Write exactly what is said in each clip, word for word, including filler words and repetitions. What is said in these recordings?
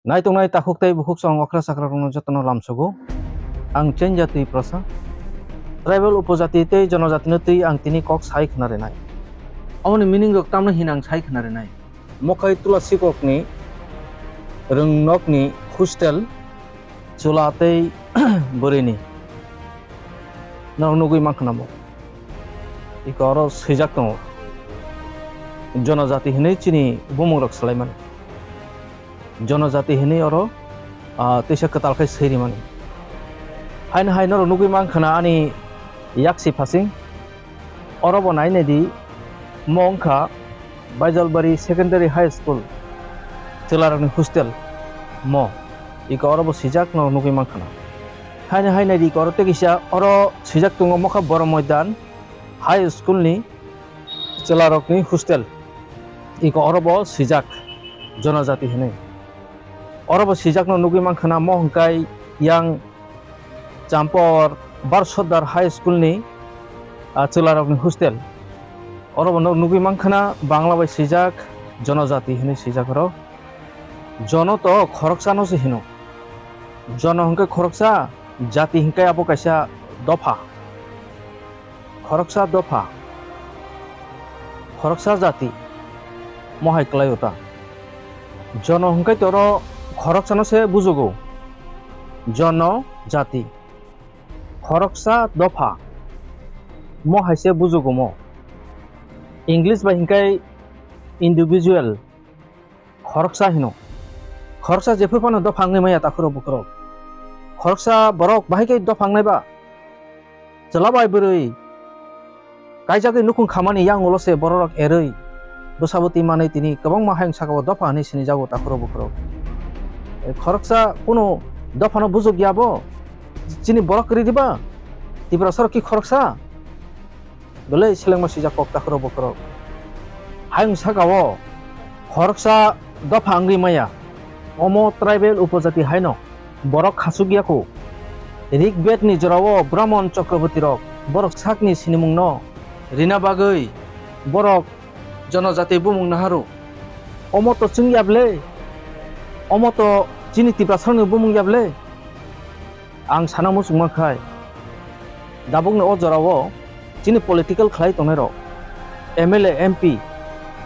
Naitongnai takhuk tei bukhuk song okra chakra rokno jotono lamsogo. Ang Chenjati Prasa. Tribal upojati tei jonojatino twi ang tini kok sai khna rinai. Omoni meaning rok tamno hin ang sai khna rinai. Mokhai tula sikokni rwngnokni hostel chwla tei bwrwini norok nugwi mankha namo. Iko oro swijak tongo. Jonojati hinwi chini bumung rok swlaimani. Jonojati hinwi oro, ah, twisa kwtal khai swi rimani. Haino hai norok nugwi mankha na ani yaksi phasing. Oro bo nai nai di, mo wngkha Baijalbari Secondary High School, chwlarokni hostel mo. Iko oro bo swijak no nugwi mankha na. Haino hai nai di, iko oro tei kisa oro swijak tongo, mokha Boro Moidan High School ni chwlarokni hostel. Iko oro bo swijak jonojati hinwi. Oro bo swijak no nugwi mankha na, mo hwnkhai yang Champor Bar Sordar High School ni, ah, chwlarokni hostel. Oro bo no nugwi mankha na, Bangla bai swijak jonojati hinwi swijak oro. Jono to khoroksa no se hino. Jono hwnkhe khoroksa, jati hwnkhe abo kaisa dopha. Khoroksa dopha, khoroksa jati, mohai kwlaio ta. Jono hwnkhe toro khoroksano se bujugo. Jono jati, khoroksa dopha, mohai se bujugo mo. English bai hwnkhe individual. Khoroksa hino. Khoroksa jephru phano dopha wngwi maya takhurok bukhurok. Khoroksa borok bahai khe dopha wngnai ba? Chwla bai bwrwi kaijagwi nukhung khamani yang ulo se bororok erwi bwsabo twi manwi tini kwbangma hayung sakao dopha hwnwi sinijago takhurok bukhurok. Khoroksa kunu dophano bujukya bo? Chini borok kwrwi diba? Tiprasarok ki khoroksa? Belai selengma swijak kok takhurok bukhurok. Hayung sakao khoroksa dopha wngwi maya. Omo tribal upojati haino borok khachuk ya kho. Rig Bed ni jorao Brahmon Chakraborti rok borok sakni sinimung no rina bagwi borok jonojati bumung naharu. Omo to chwng ya ble? Omo to chini Tiprasarokni bumung ya ble? Ang sana muchung mankhai, dabukni o jorao chini political khlai tongnairok, M L A, M P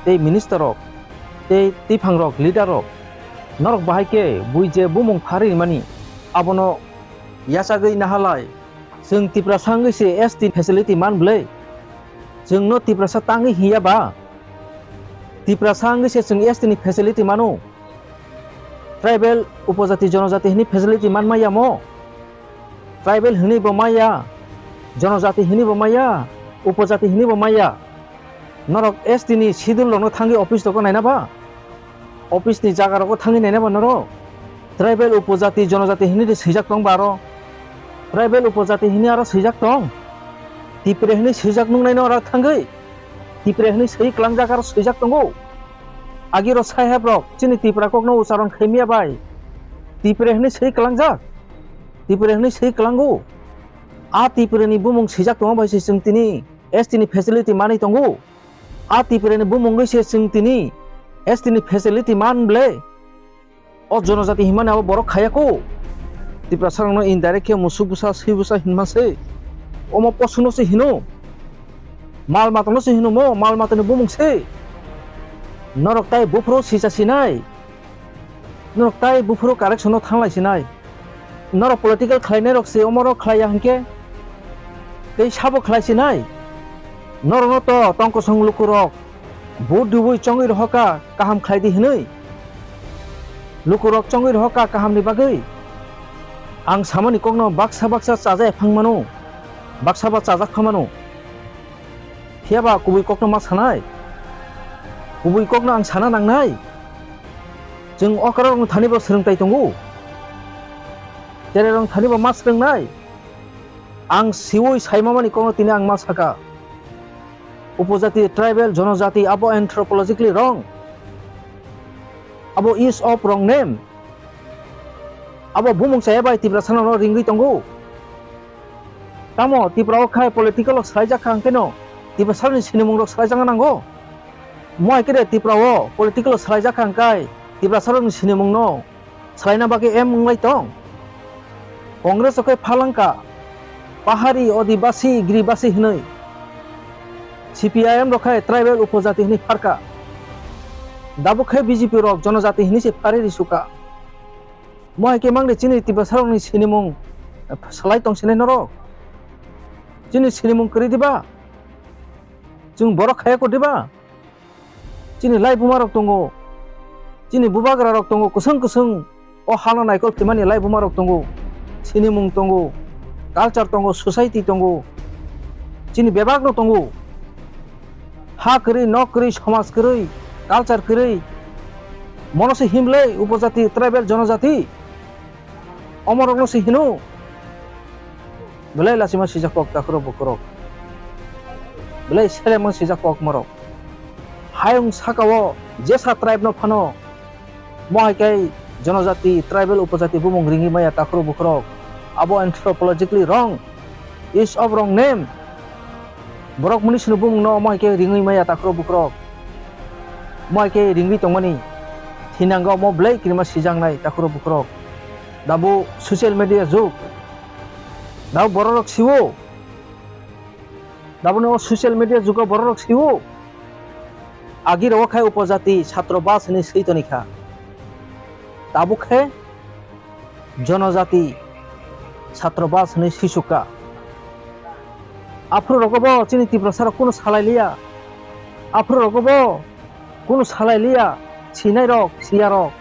tei minister rok tei twiphangrok, leader rok, norok bahai khe bui je bumung pharwi rimani, abono yachagwi nahalai. Chwng Tiprasa wngwi se S T facility man bwlai? Chwngno Tiprasa tangwi hinya ba? Tiprasa wngwi se chwng S T ni facility mano? Tribal, upojati, jonojati hwnwi facility man maya mo? Tribal hwnwi bo maya, jonojati hwnwi bo maya, upojati hwnwi bo maya. Norok S T ni schedule rokno thangwi office rogo naina ba? Office ni jaga rogo thangwi naina ba norok? Tribal, upojati, jonojati hwnwi de swijak tong ba aro? Tribal, upojati hwnwi aro swijak tong? Tipre hwnwi swijak nuknaino aro thangwi? Tipre hwnwi swi klangjak aro swijak tongo? Agiro saheb rok chini Tipra kokno ucharon khaimya bai Tipre hwnwi swi klangjak, Tipre hwnwi swi klango. A Tipre ni bumung swijak tongma bai se chwng tini S T ni facility manwi tongo. A Tipre ni bumung bai se chwng tini S T ni facility man ble. O jonojati hinmani abo borok khaya kho. Tiprasarokno indirect khe musuk bwsa, swi bwsa hinma se. Omo posuno se hino. Mal matano se hino mo, mal matani bumung se. Norok tai buphuru sisa sinai. Norok tai buphuru correction-o thanglai sinai. Norok political khlainairok se omorok khlaiya hinkhe tei sabo khlai sinai. Norokno to tongkosong lukurok vote dubui chongwi rohorkha kaham khlai di hinwi. Lukurok chongwi rohorkha kahamni bagwi. Ang samani kokno baksa baksa chajaya phang mano, baksa ba chajak pha mano. Phiya ba kubui kokno ma sanai? Kubui kokno ang sana nangnai? Chwng okra rokno thani bo swrwngtai tongo. Tere rok thani bo ma swrwngnai? Ang siwi saimamani kokno tini ang ma saka. Upojati, tribal, jonojati abo anthropologically wrong. Abo is of wrong name. Abo bumung chaya bai Tiprasano ringwi tongo. Tamo Tipra o khai political rok swlaijak kha hwnkhe no Tiprasarokni sinimung rok swlaijak nango. Mo hai khe de Tipra o political rok swlaijak kha hwnkhe Tiprasarokni sinimung no Salaina bagwi em wnglai tong. Congress rok khe phalangka, pahari, odibasi, giribasi hwnwi. C P I M rok khe tribal upojati hwnwi pharka. Dabuk khe B J P rok jonojati hwnwi se pharwi risuka. Mo hai khe mangde chini Tiprasa rokni sinimung salai tong sinai norok. Chini sinimung kwrwi diba? Chwng borok khaya ko diba? Chini lai buma rok tongo, chini bubagra rok tongo, kwswng kwswng o hano naikol khimani lai buma rok tongo, sinimung tongo, culture tongo, society tongo, chini bebak no tongo. Ha kwrwi, nok kwrwi, somaj kwrwi, culture kwrwi, mono se himlai upojati, tribal, jonojati. Omorokno se hino. Belai lachima sijak kok takhurok bukhurok. Belai selemang sijak kok morok. Hayung sakao jesa tribe no phano. Mo hai khe jonojati, tribal, upojati bumung ringwi maya takhurok bukhurok. Abo anthropologically wrong. Is of wrong name. Borok mwnwi sino bumung no omo hai khe ringwi maya takhurok bukhurok. Omo hai khe ringwi tongmani. Thinango omo belai kirima sijaknai takhurok bukhurok. Dabo social media jug. Dabo borok rok siwo. Dabo no social media jugo borok rok siwo. Agi rogo khai upojati satro bas hwnwi swi toni kha. Tabuk khe jonojati satro bas hwnwi swisukha. Aphuru rogo bo chini Tiprasa rok kunu salai liya. Aphuru rogo bo kunu salai liya. Sinai rok, siya rok.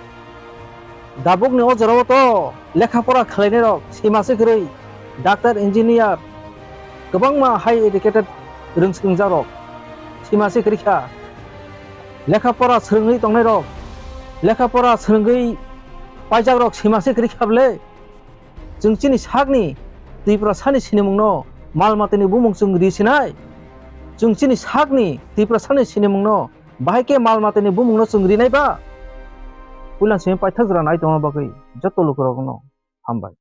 Dabuk ni o jora o to lekha pora khlai nai rok sima se kwrwi. Doctor, engineer, kwbangma high educated rwng swrwngjak rok sima se kwrwi kha. Lekha pora swrwngwi tongnai rok, lekha pora swrwngwi paijak rok sima se kwrwi kha bwle. Chwng chini sakni Tiprasani sinimungno mal matani bumung chwng ri sinai. Chwng chini sakni Tiprasani sinimungno bahai khe mal matani bumungno chwng rinai ba? Puilan simi paithak jora nai tongma bagwi joto lukurokno hambai.